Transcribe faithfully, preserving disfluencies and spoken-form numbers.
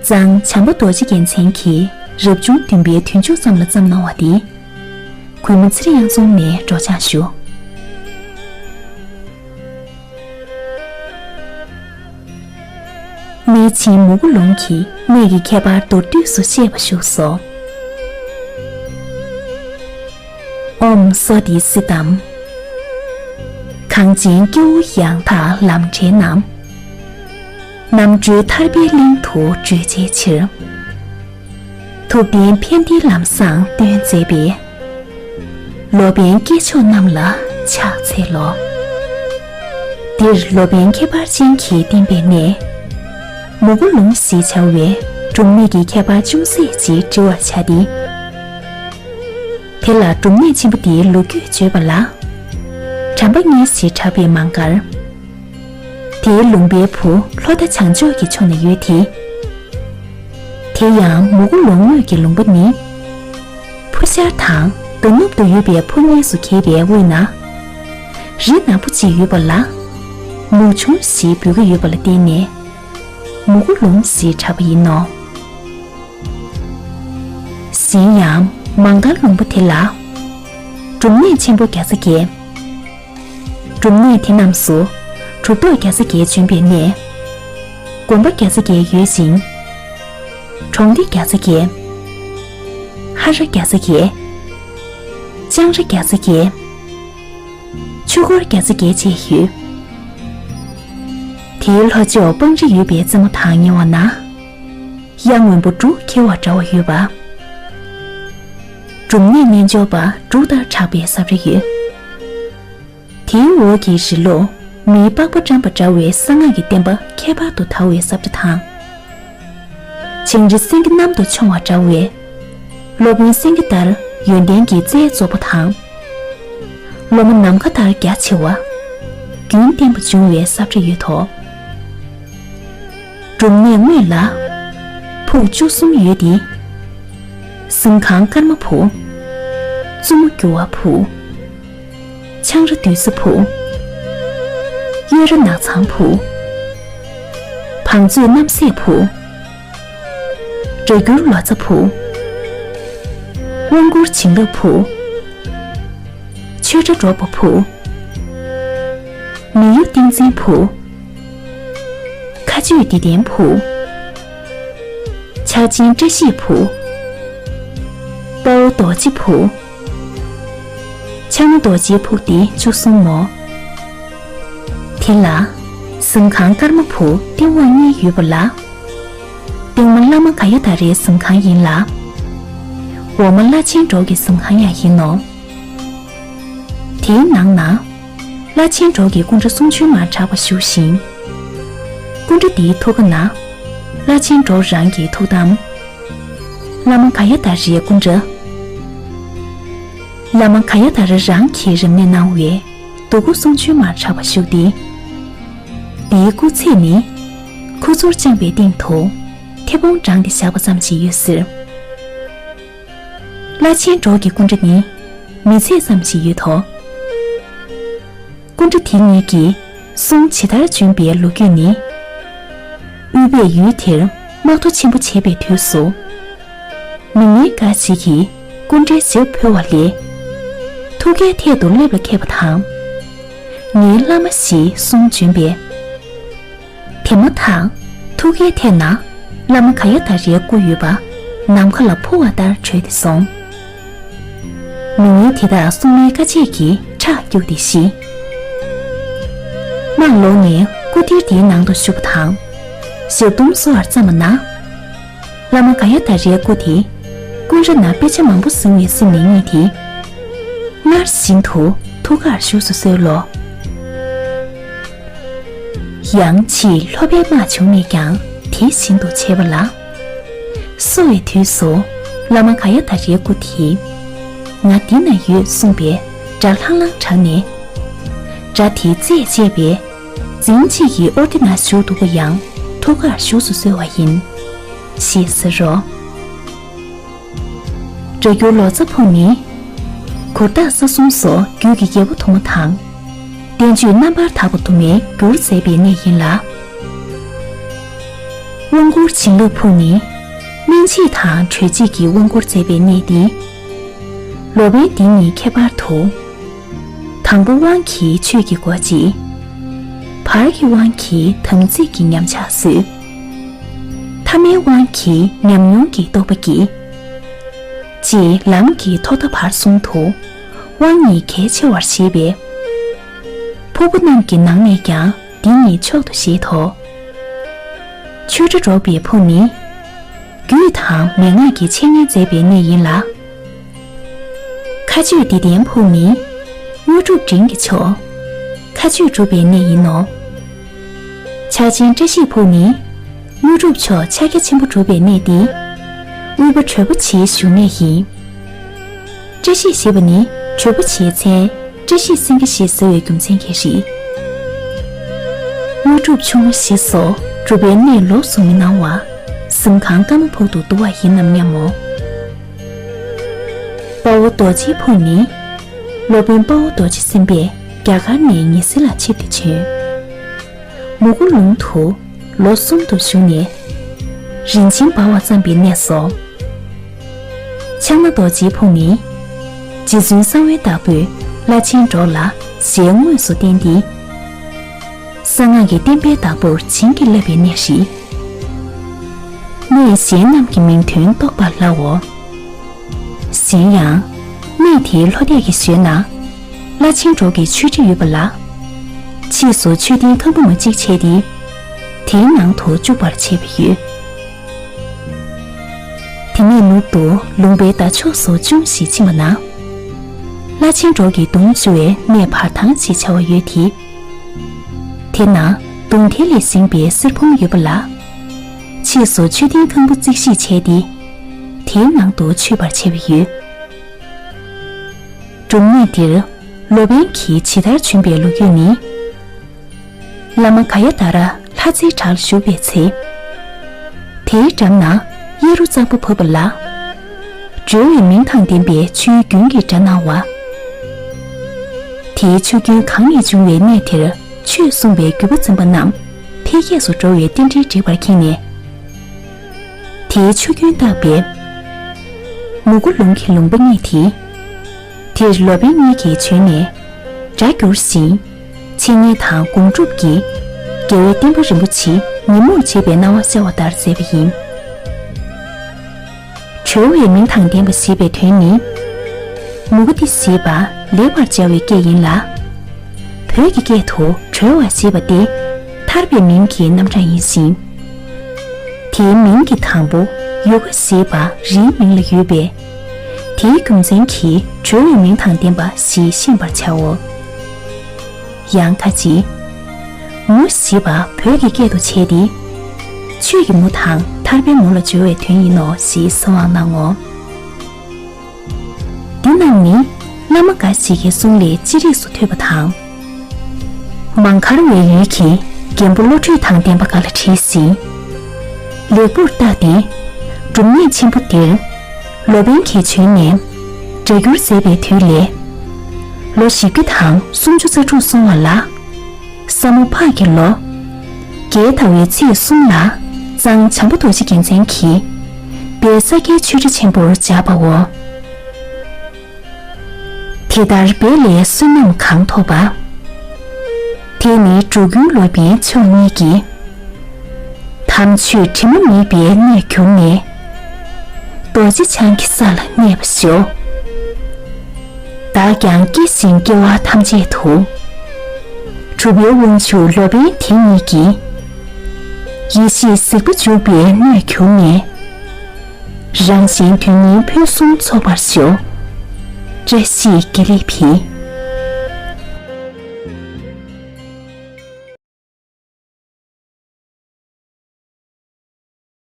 གཙང་བྱམས་པ་རྡོ་རྗེ་རྒྱལ་མཚན་གྱིས་རབ་བྱུང་བདུན་པའི་དུས་མཆོད་ཙམ་ལ་བརྩམས་གནང་བ་འདི། གུས་མོ་ཚེ་རིང་གཡང་འཛོམས་ནས་སྒྲོག་སྦྱང་ཞུ། གནས་ཆེན་མུ་གུ་ལུང་གི་གནས་ཀྱི་ཁྱད་པར་མདོར་བསྡུས་སུ་བཤད་པ་བཞུགས་སོ། ཨོཾ་སྭ་དྷི་སིདྡྷཾ། གངས་ཅན་སྐྱེ་བོ་ཡང་དག་ལམ་འབྲས་རྣམས། རྣམ་གྲོལ་ཐར་པའི་གླིང་དུ་བགྲོད་བྱའི་ཕྱིར། ཐུབ་བསྟན་ཕན་བདེའི་ལམ་བཟང་སྟོན་མཛད་པའི། སློབ་དཔོན་སྐྱེས་མཆོག་རྣམས་ལ་ཕྱག་འཚལ་ལོ། འདིར་སློབ་དཔོན་ཁྱད་པར་ཅན་གྱིས་བསྟན་པའི་གནས། མུ་གུ་ལུང་ཞེས་བྱ་བའི་སྒྲུབ་གནས་ཀྱི་ཁྱད་པར་ཅུང་ཟད་ཅིག་འདྲི་བར་བྱ་སྟེ། དེ་ལ་སྒྲུབ་གནས་ཆེན་པོ་འདིའི་ལོ་རྒྱུས་བརྗོད་པ་ལ། གྲམ་པ་གཉིས་ཞེས་གྲགས་པའི་མང་སྒར། དེའི་ལུང་པའི་བུ་ལྷོ་མཐའ་བྱང་ཕྱོགས་ཀྱི་ཕྱོགས་ན་ཡོད་དེ། དེ་ཡང་མུ་གུ་ལུང་ངོས་ཀྱི་ལུང་པ་ནི། ཕུ་ཤར་དང་མདོ་ནུབ་ཏུ་ཡོད་པའི་ཕུ་གཉིས་སུ་གྱེས་པའི་དབུས་ན། རི་ནག་པོ་ཅིག་ཡོད་པ་ལ། མུ་ཆུང་ཞེས་འབོད་ཀྱི་ཡོད་པ་ལ་བརྟེན་ནས། མུ་གུ་ལུང་ཞེས་གྲགས་པ་ཡིན་ནོ། གཞན་ཡང་མང་སྒར་ལུང་པ་དེ་ལ། སྒྲུབ་གནས་ཆེན་པོ་བརྒྱ་རྩ་བརྒྱད། སྒྲུབ་གནས་དེ་རྣམས་སུ་གྲུབ་ཐོབ་བརྒྱ་རྩ་བརྒྱད་བྱོན་པའི་གནས། དགོན་པ་བརྒྱ་རྩ་བརྒྱད་ཡོད་ཅིང་། གྲོང་སྡེ་བརྒྱ་རྩ་བརྒྱད། ཧ་ར་བརྒྱ་རྩ་བརྒྱད། ལྕང་ར་བརྒྱ་རྩ་བརྒྱད། ཆོས་འཁོར་བརྒྱ་རྩ་བརྒྱད་བཅས་ཡོད། དེའི་ལྷོ་ཕྱོགས་སྤང་རི་ཡོད་པའི་རྩེ་མོ་དང་ཉེ་བ་ན། གཡག་སྔོན་པོ་འབྲུག་འཁྱིལ་བ་འདྲ་བ་ཡོད་པ། སྒྲུབ་གནས་རྣལ་འབྱོར་པ་འབྲུག་ལྟར་གྲགས་པའི་ས་ཁྲ་ཡོད། དེའི་འོག་གི་རི་ལོ། མིའི་པགས་པ་བཀྲམ་པ་འདྲ་བའི་གསང་སྔགས་ཀྱི་བསྟན་པ་ཁྱད་པར་དུ་དར་བའི་ས་ཁྲ་དང་། བྱང་རི་སེང་གེ་གནམ་དུ་མཆོང་བ་འདྲ་བའི། སློབ་དཔོན་སེང་གེ་ལྟར་ཡོན་ཏན་གྱི་རྩལ་རྫོགས་པ་དང་། སློབ་མ་ནམ་མཁའ་ལྟར་རྒྱ་ཆེ་བ། རྒྱུན་བརྟན་པོ་འབྱུང་བའི་ས་ཁྲ་ཡོད་དོ། སྒྲུབ་གནས་དངོས་ལ། ཕུག་བཅུ་གསུམ་ཡོད་དེ། གཟིམ་ཁང་ཀརྨ་ཕུག་བཙུན་མོ་འགྱུར་བ་ཕུག་ཆང་ར་བདུད་རྩི་ཕུག་གཡོན་ར་ནག་ཚང་ཕུག་བང་མཛོད་རྣམ་སྲས་ཕུག་སྒྲ་སྒྱུར་ལོ་ཙཱ་ཕུག་དབང་བསྐུར་བྱིན་རླབས་ཕུག་ཆོས་སྒྲ་སྒྲོག་པ་ཕུག་མི་གཡོ་ཏིང་འཛིན་ཕུག་མཁའ་སྤྱོད་བདེ་ལྡན་ཕུག་ཕྱག་ཆེན་བཀྲ་ཤིས་ཕུག་དཔའ་བོ་རྡོ་རྗེ་ཕུག་ཕྱག་ན་རྡོ་རྗེའི་ཕུག་སྟེ་བཅུ་གསུམ་མོ། དེ་ལ། གཟིམ་ཁང་ཀརྨ་ཕུག་སྟེང་འོག་གཉིས་ཡོད་པ་ལ། སྟེང་མ་བླ་མ་ག་ཡ་དྷ་རའི་གཟིམ་ཁང་ཡིན་ལ། འོག་མ་བླ་ཆེན་འབྲོག་གི་གཟིམ་ཁང་ཡང་ཡིན་ནོ། དེའི་ནང་ན། བླ་ཆེན་འབྲོག་གི་སྐུ་འདྲ་སུམ་ཅུ་མར་གྲགས་པ་བཞུགས་ཤིང་། སྐུ་འདྲ་འདིའི་ཐུགས་ཀ་ན། བླ་ཆེན་འབྲོག་རང་གི་ཐུགས་དམ། བླ་མ་ག་ཡ་དྷ་རའི་སྐུ་འདྲ། བླ་མ་ག་ཡ་དྷ་ར་རང་གིས་རབ་གནས་གནང་བའི་རྡོ་སྐུ་སུམ་ཅུ་མར་གྲགས་པ་བཞུགས་ཏེ། འདིའི་སྐུ་ཚེགས་ནི། ཁུ་ཚུར་བརྐྱངས་པའི་སྟེང་དུ། མཐེ་བོང་དྲངས་ཏེ་བཞག་པ་ཙམ་ཞིག་ཡོད་ཟེར། བླ་ཆེན་འབྲོག་གི་སྐུ་འདྲ་ནི། མི་ཚད་ཙམ་ཞིག་ཡོད་དོ། སྐུ་འདྲ་དེ་གཉིས་ཀྱིས་གསུང་ཇི་ལྟར་བྱོན་པའི་ལོ་རྒྱུས་ནི། དབུས་པས་ཡུལ་དེར་དམག་དོ་ཆེན་པོ་བྱས་པའི་དུས་སུ། མི་ངན་འགའ་ཞིག་གིས་སྐུ་འདྲའི་ཞབས་འཕོས་པ་ལས། ཐུགས་ཀའི་ཐད་དུ་སླེབས་ལ་མཁས་པ་དང་། ངའི་བླ་མ་ཞེས་གསུང་བྱོན་པས། དེ་མ་ཐག་ཐུགས་ཀའི་ཐད་ན་བླ་མ་ག་ཡ་དྷ་རའི་སྐུ་ཡོད་པ་ནམ་མཁའ་ལ་འཕུར་བ་ལྟར་བྲོས་ཏེ་སོང་། མི་ངན་དེ་དག་སྲུང་མའི་བཀའ་བརྗོད་ཀྱིས་ཁྲག་སྐྱུགས་ཏེ་ཤི། དམག་ལོག་ནས་སྐུ་གཏེར་དེའི་ནང་དུ་ཞུགས་པ་དང་། ཞབས་དུམ་གསོ་བར་བརྩམས་པ་ན། བླ་མ་ག་ཡ་དྷ་རའི་སྐུ་དེ་ཀུན་ར་ན་དཔེ་ཆ་མང་པོ་ཟིན་བའི་སེམས་ནས་བརྙས་ཏེ། སྔར་བཞིན་དུ་ཐུགས་ཀར་བཞུགས་སུ་གསོལ་ལོ། ཡང་ཕྱིས་ལྷོ་པའི་དམག་བྱུང་ནས་ཀྱང་དེ་བཞིན་དུ་བྱས་པ་ལ། གསོ་བའི་དུས་སུ་བླ་མ་ག་ཡ་དྷ་རའི་སྐུ་དེས། ང་འདི་ན་ཡོད་གསུངས་པའི་སྒྲ་ལྷང་ལྷང་བསྒྲགས་ནས། སྒྲ་དེའི་རྩད་བཅད་པས། འཛིན་བྱེད་ཀྱི་ཨོ་ཏི་ན་བཞུགས་འདུག་པ་ཡང་ཐུགས་ཀར་བཞུགས་སུ་གསོལ་བ་ཡིན། ཞེས་ཟེར་རོ། སྒྲ་སྒྱུར་ལོ་ཙཱ་ཕུག་ནི། གུར་སྟག་ས་གསུམ་སོགས་རྒྱུད་ཀྱི་རྒྱལ་པོ་དུ་མ་དང་། བསྟན་བཅོས་རྣམ་པར་དག་པ་དུ་མས་བསྒྱུར་མཛད་པའི་གནས་ཡིན་ལ། དབང་བསྐུར་བྱིན་རླབས་ཕུལ་ནས། སྨིན་བྱེད་དང་གྲོལ་བྱེད་ཀྱི་དབང་བསྐུར་མཛད་པའི་གནས་འདི། ལོ་པཎ་འདི་གཉིས་ཁྱད་པར་དུ། དང་པོ་དབང་གིས་ཆོས་ཀྱི་སྒོ་འབྱེད། བར་གྱི་དབང་གིས་དམ་ཚིག་གི་ཉམས་ཆག་བཟོད། ཐ་མའི་དབང་གིས་ཉམས་མྱོང་གི་རྟོགས་པ་སྐྱེ། ཅེས་ལམ་གྱི་ཐོག་མཐའ་བར་གསུམ་དུ་དབང་གཉིས་གལ་ཆེ་བར་བཞེད་པས། ཕུར་བུ་རྣམས་ཀྱི་ནང་ནས་ཀྱང་འདི་གཉིས་མཆོག་ཏུ་བཞེད་དོ། ཆོས་སྒྲ་སྒྲོགས་པའི་ཕུར་ནི། རྒྱུད་དང་མན་ངག་གི་འཆད་ཉན་མཛད་པའི་གནས་ཡིན་ལ། མཁའ་སྤྱོད་འདི་ལྡན་ཕུར་ནི། དངོས་གྲུབ་འབྲིང་གི་མཆོག་མཁའ་སྤྱོད་སྒྲུབ་པའི་གནས་ཡིན་ནོ། ཕྱག་ཆེན་བཀྲ་ཤིས་ཕུར་ནི། དངོས་གྲུབ་མཆོག་ཕྱག་རྒྱ་ཆེན་པོ་སྒྲུབ་པའི་གནས་ཏེ། དབུལ་པོ་གྲོལ་པོ་ཆེའི་བཞུགས་གནས་ཡིན། བཀྲ་ཤིས་ཞེས་པ་ནི་གྲོལ་པོ་ཆེའི་མཚན། བཀྲ་ཤིས་སེང་གེ་ཞེས་ཟེར་བའི་རྒྱུ་མཚན་གྱིས་རེད། དངོས་གྲུབ་ཆུང་ངུ་ཞེས་སོགས་སྒྲུབ་པའི་གནས་ལོགས་སུ་མི་སྣང་བ། གཟིམ་ཁང་ཀ་མ་ཕུག་ཏུ་འདུ་བ་ཡིན་ནམ་སྙམ་མོ། དཔའ་བོ་རྡོ་རྗེའི་ཕུར་ནི། སློབ་དཔོན་དཔའ་བོ་རྡོ་རྗེ་སེམས་དཔས་རྒྱ་གར་ནས་ཉི་ཟེར་ལ་ཆིབས་ཏེ་བྱོན། མུ་གུ་ལུང་དུ་ལོ་གསུམ་དུ་བཞུགས་ནས། རིན་ཆེན་འབར་བར་བརྩམས་པའི་གནས་སོ། ཕྱག་ན་རྡོ་རྗེའི་ཕུར་ནི། རྗེ་བཙུན་གསང་བའི་བདག་པོས་བླ་ཆེན་འགྲོ་ལ་ཞལ་དངོས་སུ་བསྟན་ཏེ། གསང་སྔགས་ཀྱི་བསྟན་པའི་བདག་པོར་བྱིན་གྱིས་བརླབས་པའི་གནས་ཤིག་གནས་གཞན་རྣམས་ཀྱི་མིང་དོན་རྟོགས་པར་སླའོ། གཞན་ཡང་། གནས་དེའི་ལྷོ་ཐད་ཀྱི་ཞོལ་ན། བླ་ཆེན་གྲོགས་ཀྱི་ཆོས་ཁྲི་ཡོད་པ་ལ། ཕྱིས་སུ་མཆོད་རྟེན་ཁང་པ་མ་གཅིག་ཆད་དེ། དེའི་ནང་དུ་བཅུག་པར་བྱས་པ་ཡོད། དེ་ནས་ནུབ་ཏུ་ལུང་པའི་ཟླ་ཕྱོགས་སུ་ཅུང་ཞིག་ཕྱིན་པ་ན། བླ་ཆེན་གྲོགས་ཀྱི་གདུང་བཅུ་བའི་གནས་བར་ཐང་ཞེས་བྱ་བ་ཡོད་དེ། དེ་ན་གདུང་དེ་ལས་བཞེངས་པའི་གསེར་ཕུང་ཡོད་པ་ལ། ཕྱིས་སུ་མཆོད་རྟེན་ཁང་པ་རྩིག་བཞི་བྱས་ཏེ། དེའི་ནང་དུ་མཆོད་པར་བྱས་པ་ཡོད། སྒྲུབ་གནས་འདིར་ལོ་པཎ་གྱིས་ཇི་ལྟར་བྱོན་པའི་ལོ་རྒྱུས་ནི། བླ་མ་ག་ཡ་ཏཱ་ར་ལྷ་རྩེའི་བྲག་ལ་བཞུགས་པའི་ཚེ། དེའི་འགྲམ་ན་གཡས་རུ་གཙང་པོ་བབས་པ་ལ། སྒྲོལ་བའི་མིང་དང་ལྡན་པའི་ཆུའི་རྒྱུན་གྱི་སྒྲ་སྣང་བ། དེའི་ཆུ་རྒྱུན་གང་ནས་བྱུང་བའི་གནས་དེར་ཆོས་གསུངས་པའི་བརྒྱུད་པ་འཛིན་པ་རྣམས་འཕེལ་རྒྱས་སུ་འགྲོ་བའི་རྟེན་འབྲེལ་འགྲིག་པར་མཁྱེན་ནས། དེའི་ཆུ་རྒྱུན་བརྟགས་པས། མུ་གུ་ལུང་གི་ལུང་པ་རྙེད་དེ། དེར་ལོ་པཎ་གཉིས་ཀྱིས་བྱོན་ནས་སྒྲ་བསྒྱུར་ཞིང་། འཆད་ཉན་དང་སྒོམ་སྒྲུབ་ཀྱིས་རྒྱལ་བའི་བསྟན་པ་རིན་པོ་ཆེ་ཉིན་མོར་བྱེད་པའི་སྣང་བ་ཤར་བ་ལྟར་མཛད་པ་ཡིན། གྲོལ་བའི་མིང་དང་ལྡན་པ་ཞེས་པའི་དོན་ནི། མུ་ག་ཏི་ཞེས་པ་ལེགས་པར་སྦྱར་བའི་སྐད་ཡིན་ལ། བོད་ཀྱི་སྐད་དུ་གྲོལ་བ་ཞེས་པ་སྟེ་ཐར་པའི་མིང་གི་རྣམ་གྲངས་ཡིན་ཞིང་། དེའི་མིང་གི་དང་པོ་ཡུ་ག་ཞེས་པ་རིའི་མིང་ལ་ཡོད་པས། དེའི་རྒྱུ་མཚན་གྱིས་གྲོལ་བའི་མིང་དང་ལྡན་པ་ཞེས་ཤེས་པར་བྱའོ། ཡང་ཁ་ཅིག་མུ་ཞེས་པ་བོད་ཀྱི་སྐད་དུ་བྱས་ཏེ། ཆོས་ཀྱི་མུ་དང་ཐར་པའི་མུ་ལ་སྦྱོར་བའི་དོན་ཡིན་ནོ་ཞེས་གསང་བ་གནང་ངོ་། འདི་རྣམས་ནི་བླ་མ་འགའ་ཞིག་གི་གསུང་ལས་ཅི་རིགས་སུ་ཐོས་པ་དང་། མང་མཁར་བའི་ཡུལ་གྱི་རྒན་པོ་བློ་གྲོས་དང་ལྡན་པ་འགའ་ལ་བྲིས་ཤིང་། ལེགས་པོར་བརྟགས་ཏེ། སྒྲུབ་གནས་ཆེན་པོ་འདིར་ལོ་པཎ་གྱིས་བྱོན་ནས་སྒྲ་བསྒྱུར་མཛད་པའི་དུས་ལས། ལོ་བཞི་བརྒྱ་དང་སུམ་ཅུ་རྩ་དྲུག་སོང་བ་ལ། ས་མོ་ཕག་གི་ལོ། རྒྱལ་ཟླ་བའི་ཚེས་གསུམ་ལ་གཙང་བྱམས་པ་རྡོ་རྗེ་རྒྱལ་མཚན་གྱིས་དཔལ་ས་སྐྱའི་ཆོས་ཁྲི་ཆེན་པོར་བཅར་བའོ། དེ་ལྟར་འབད་ལས་བསོད་ནམས་གང་ཐོབ་པ། དེ་ནི་འགྲོ་ཀུན་ལོ་པཎ་མཆོག་གཉིས་ཀྱིས། དམ་ཆོས་དྲི་མ་མེད་པའི་གནས་གྱུར་ནས། རྡོ་རྗེ་འཆང་གི་ས་ལ་གནས་པར་ཤོག་བདག་ཀྱང་སྐྱེ་ཞིང་སྐྱེ་བ་ཐམས་ཅད་དུ། གྲུབ་པའི་དབང་ཕྱུག་ལོ་པཎ་དེ་ཉིད་ཀྱིས། ཡེ་ཤེས་གཟིགས་པ་འཇུག་པའི་གནས་གྱུར་ནས། རང་གཞན་དོན་གཉིས་ཕུན་སུམ་ཚོགས་པར་ཤོག་བཀྲ་ཤིས་བདེ་ལེགས་ཕུལ།